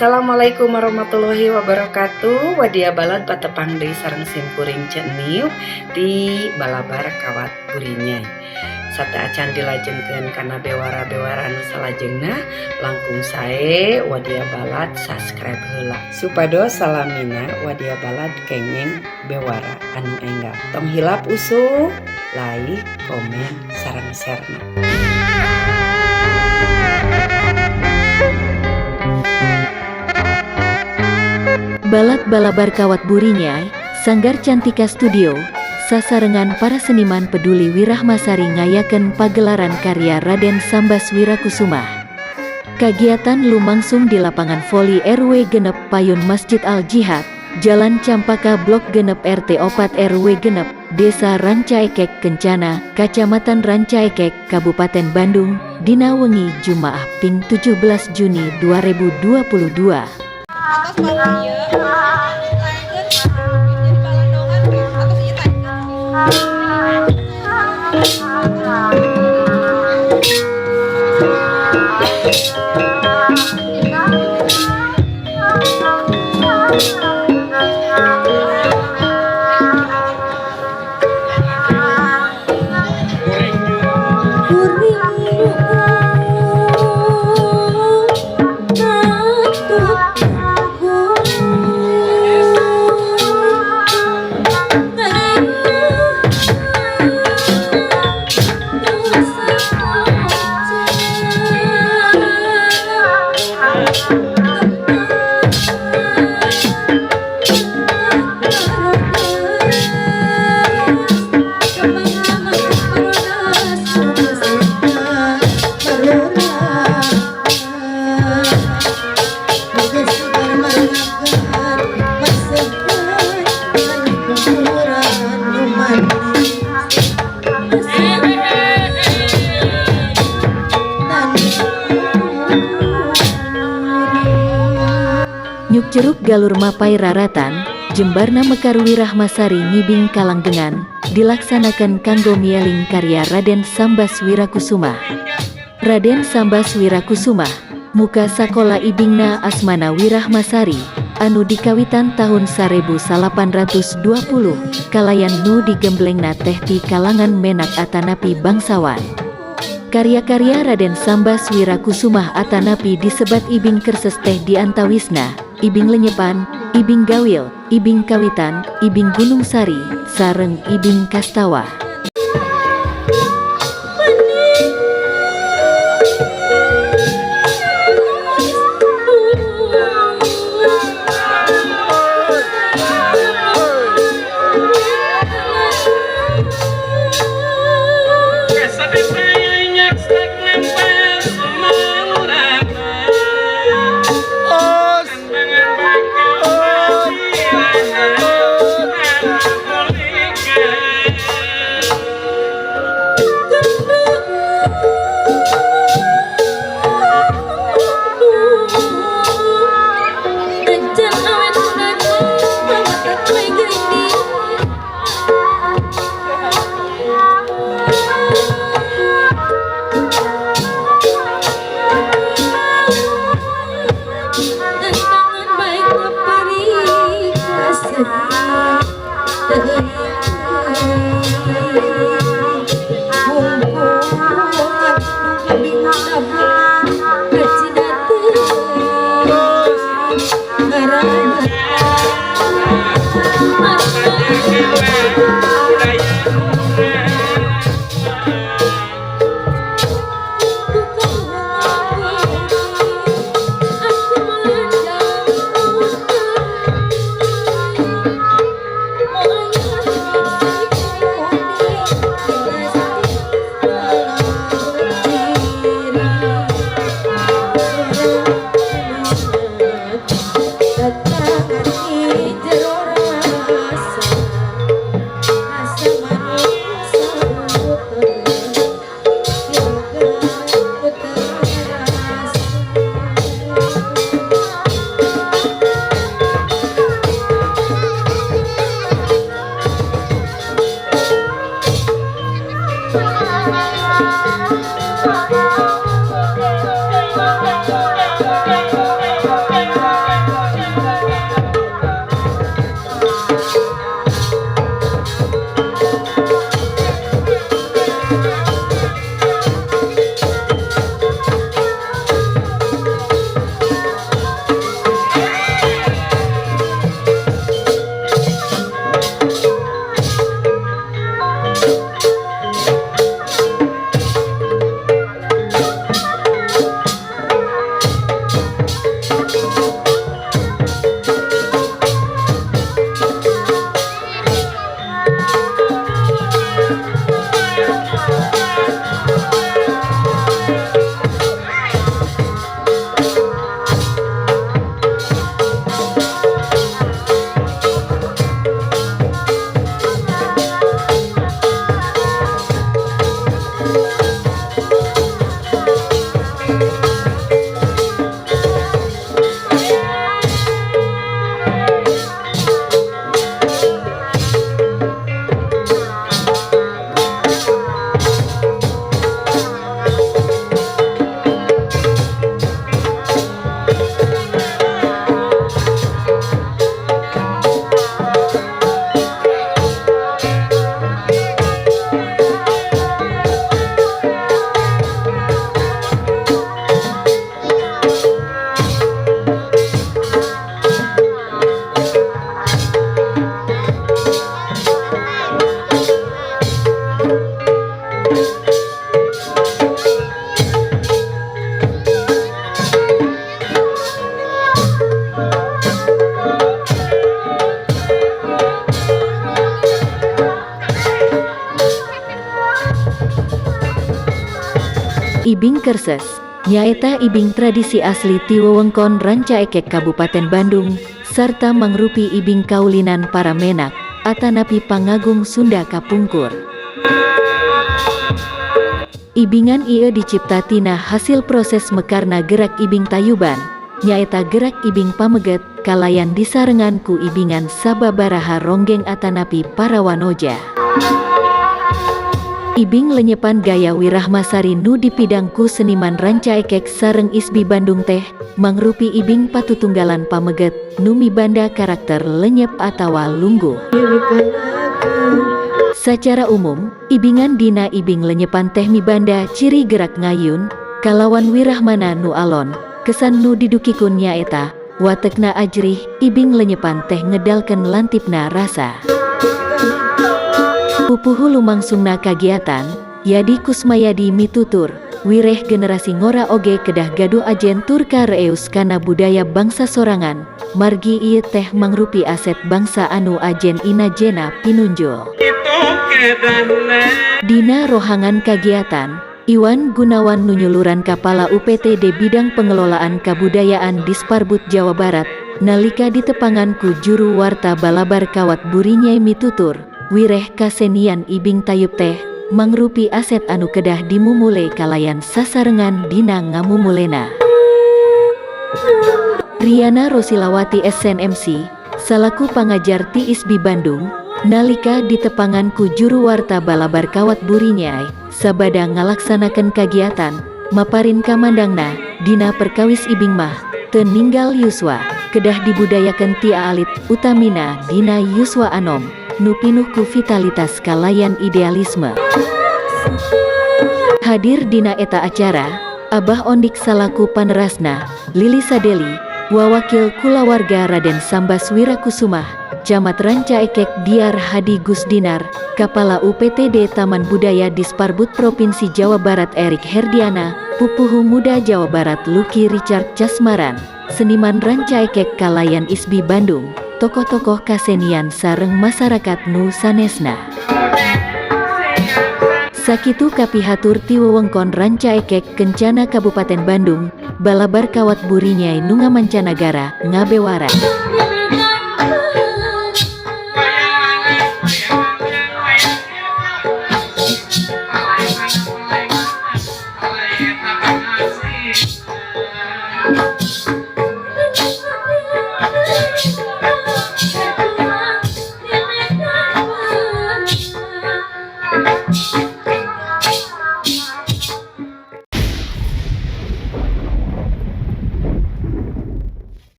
Assalamualaikum warahmatullahi wabarakatuh. Wadia balad, patepang deui sareng simkuring Ceu Niu di Balabar Kawat Burinyai. Sateuacan dilajengkeun kana bewara-bewara anu salajengna, langkung sae wadia balad subscribe heula supados salamina wadia balad kenging bewara anu enggal. Tong hilap usup like, komen, sareng share-na. Balad Balabar Kawat Burinyai, Sanggar Cantika Studio, sasarengan para seniman peduli Wirahmasari ngayakeun pagelaran karya Raden Sambas Wirakusumah. Kagiatan lumangsung di lapangan voli RW 6 Payun Masjid Al Jihad, Jalan Campaka Blok 6 RT 4 RW 6, Desa Rancaekek Kencana, Kacamatan Rancaekek, Kabupaten Bandung, dina wengi Jumaah ping 17 Juni 2022. Atos bawa ieu taekeun jadi balandongan atos ieu taekeun. Nyuk ceruk galur mapay raratan, jembarna mekar Wirahmasari ngibing kalanggengan, dilaksanakan kanggo mieling karya Raden Sambas Wirakusumah. Raden Sambas Wirakusumah, muka sakola ibingna asmana Wirahmasari, anu dikawitan tahun 1820, kalayan nu digemblengna teh ti kalangan menak atanapi bangsawan. Karya-karya Raden Sambas Wirakusumah atanapi disebat Ibing Kerses teh diantawisna, Ibing Lenyepan, Ibing Gawil, Ibing Kawitan, Ibing Gunung Sari, sareng Ibing Kastawa. Ibing Kerses, nyaeta ibing tradisi asli ti wewengkon Rancaekek, Kabupaten Bandung, sarta mangrupi ibing kaulinan para menak, atanapi pangagung Sunda kapungkur. Ibingan ieu dicipta tina hasil proses mekarna gerak ibing tayuban, nyaeta gerak ibing pameget, kalayan disarengan ku ibingan sababaraha ronggeng atanapi para wanoja. Ibing lenyepan gaya Wirahmasari nu dipidang ku seniman Rancaekek sareng ISBI Bandung teh, mangrupi ibing patutunggalan pameget, nu mibanda karakter lenyep atawa lungguh. Sacara umum, ibingan dina ibing lenyepan teh mibanda ciri gerak ngayun, kalawan wirahmana nu alon, kesan nu didugikeun nyaeta, watekna ajrih, ibing lenyepan teh ngedalkeun lantipna rasa. Pupuhu lumangsungna kagiatan, Yadi Kusmayadi mitutur, wireh generasi ngora oge kedah gaduh ajen tur kareus kana budaya bangsa sorangan, margi ieu teh mangrupi aset bangsa anu ajen inajena pinunjul. Dina rohangan kagiatan, Iwan Gunawan nu nyuluran Kapala UPTD Bidang Pengelolaan Kabudayaan Disparbud Jawa Barat, nalika ditepangan ku juru warta Balabar Kawat Burinyai mitutur, wireh kasenian ibing tayub teh, mangrupi aset anu kedah dimumule kalayan sasarengan dina ngamumulena. Riana Rosilawati SNMC, salaku pangajar ti ISBI Bandung, nalika ditepangan ku juru warta Balabar Kawat Burinyai, sabada ngalaksanakeun kagiatan, maparin kamandangna, dina perkawis ibing mah, teu ninggal yuswa, kedah dibudayakeun ti alit, utamina dina yuswa anom, nu pinuh ku vitalitas kalayan idealisme. Hadir dina eta acara, Abah Ondik salaku panerasna, Lili Sadeli, Wawakil Kulawarga Raden Sambas Wirakusumah, Camat Rancaekek Diar Hadi Gusdinar, Kepala UPTD Taman Budaya Disparbud Provinsi Jawa Barat Erik Herdiana, Pupuhu Muda Jawa Barat Lucky Richard Casmaran, Seniman Rancaekek kalayan ISBI Bandung, tokoh-tokoh kasenian sareng masyarakat nu sanesna. Sakitu kapihatur ti wewengkon Rancaekek Kencana, Kabupaten Bandung, Balabar Kawat Burinyai nu ngamancanagara, ngabewara.